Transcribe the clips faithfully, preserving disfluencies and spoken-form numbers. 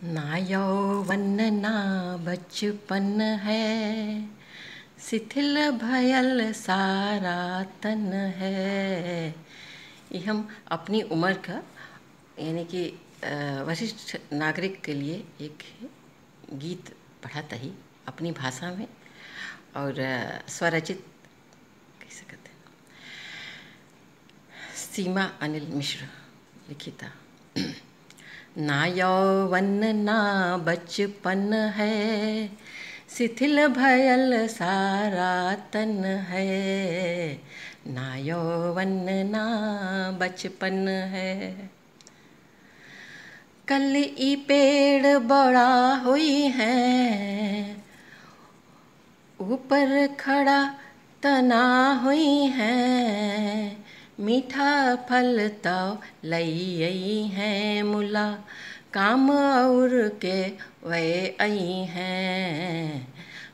ना यौवन ना बचपन है, शिथिल भयल सारा तन है। ये हम अपनी उम्र का, यानी कि, अ, वरिष्ठ नागरिक के लिए एक गीत पढ़त ही अपनी भाषा में और, अ, स्वरचित कह सकते हैं। सीमा अनिल मिश्र लिखिता। ना यौवन ना बचपन है, शिथिल भयल सारा तन है। ना यौवन ना बचपन है। कल ई पेड़ बड़ा होई है, ऊपर खड़ा तना होई है, मीठा फल तौ लई आई है मुला, काम और के वै आई है।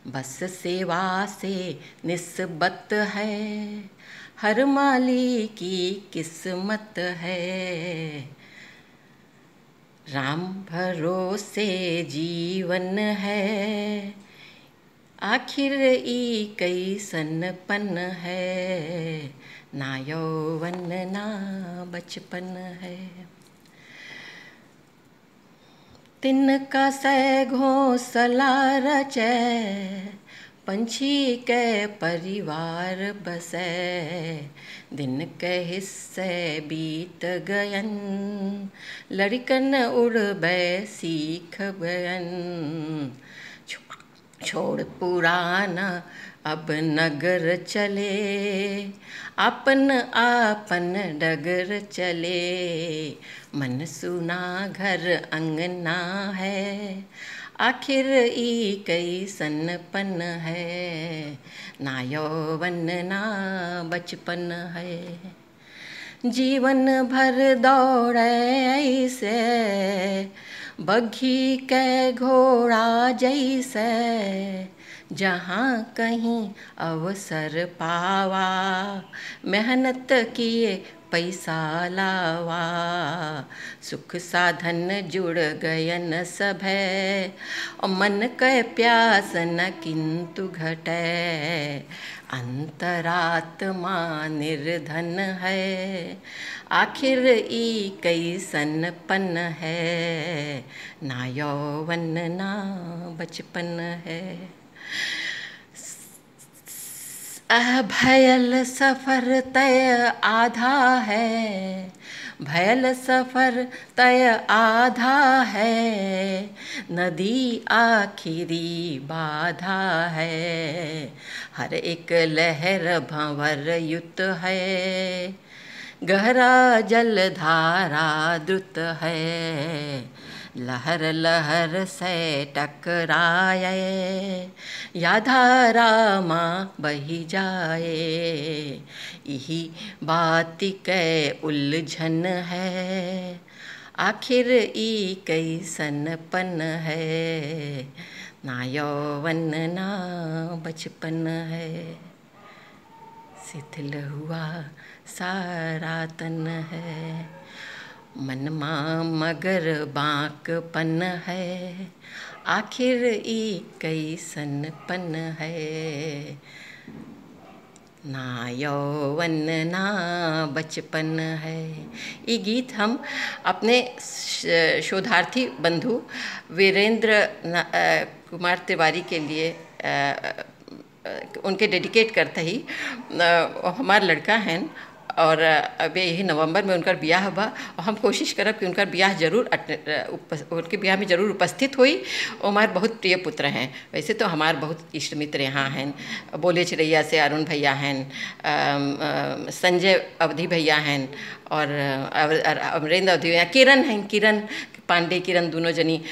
बस सेवा से निस्बत है, हर माली की किस्मत है। राम भरोसे जीवन है, आखिर ई कैसन पन है, ना यौवन ना बचपन है। तिनका सै घोंसला रचै, पंछी के परिवार बसै। दिन के हिस्से बीत गयन, लड़िकन उड़बै सीख गयन। छो-, छोड़ पुराना अब नगर चले, आपन आपन डगर चले। मन सुना घर अंगना है, आखिर ई कैसन पन है, ना यौवन ना बचपन है। जीवन भर दौड़े ऐसे, बग्घी के घोड़ा जैसे, जहाँ कहीं अवसर पावा, मेहनत किए पैसा लावा। सुख साधन जुड़ गयन सभै, और मन के प्यास न किंतु घटै। अंतरात्मा निर्धन है, आखिर ई कैसन पन है, ना यौवन ना बचपन है। अह, भयल सफर तय आधा है, भयल सफर तय आधा है, नदी आखिरी बाधा है। हर एक लहर भंवर युत है, गहरा जलधारा द्रुत है। लहर लहर से टकराए, या धारा मा बहि जाए। इही बाति कै उलझन है, आखिर ई कैसन पन है, ना यौवन ना बचपन है। शिथिल हुआ सारा तन है, मन मा मगर बांकपन है, आखिर ई कैसन पन है, ना यौवन ना बचपन है। ई गीत हम अपने श-, शोधार्थी बंधु वीरेंद्र न-, अ, कुमार तिवारी के लिए, अ, अ, उनके dedicate करत ही। अ, वो हमार लड़का हैं और अबे यही नवंबर में उनकर बियाह बा और हम कोशिश करब कि उनकर बियाह जरूर अट-, अ, उपस-, उनके बियाह में जरूर उपस्थित होई। वो हमार बहुत प्रिय पुत्र हैं। वैसे तो हमार बहुत इष्ट मित्र यहाँ हैं, बोले चिड़ैया से अरुण भैया हैं, अम, अ, संजय अवधी भैया हैं और अव-, अर-, अमरेंद्र अवधी भैया, किरण हैं, किरण पांडे, किरण दोनों जनी,